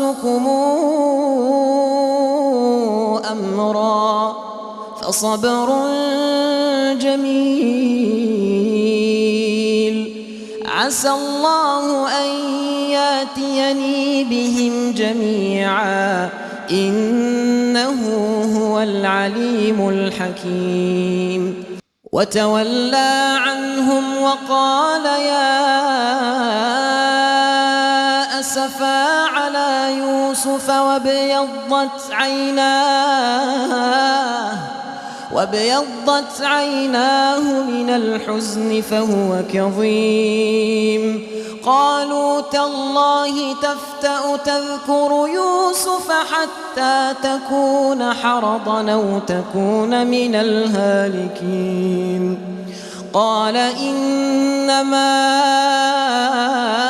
أنفسكم أمرا فصبر جميل عسى الله أن ياتيني بهم جميعا إنه هو العليم الحكيم. وتولى عنهم وقال يا أسفا على يوسف وابيضت عيناه من الحزن فهو كظيم. قالوا تالله تفتأ تذكر يوسف حتى تكون حرضا أو تكون من الهالكين. قال إنما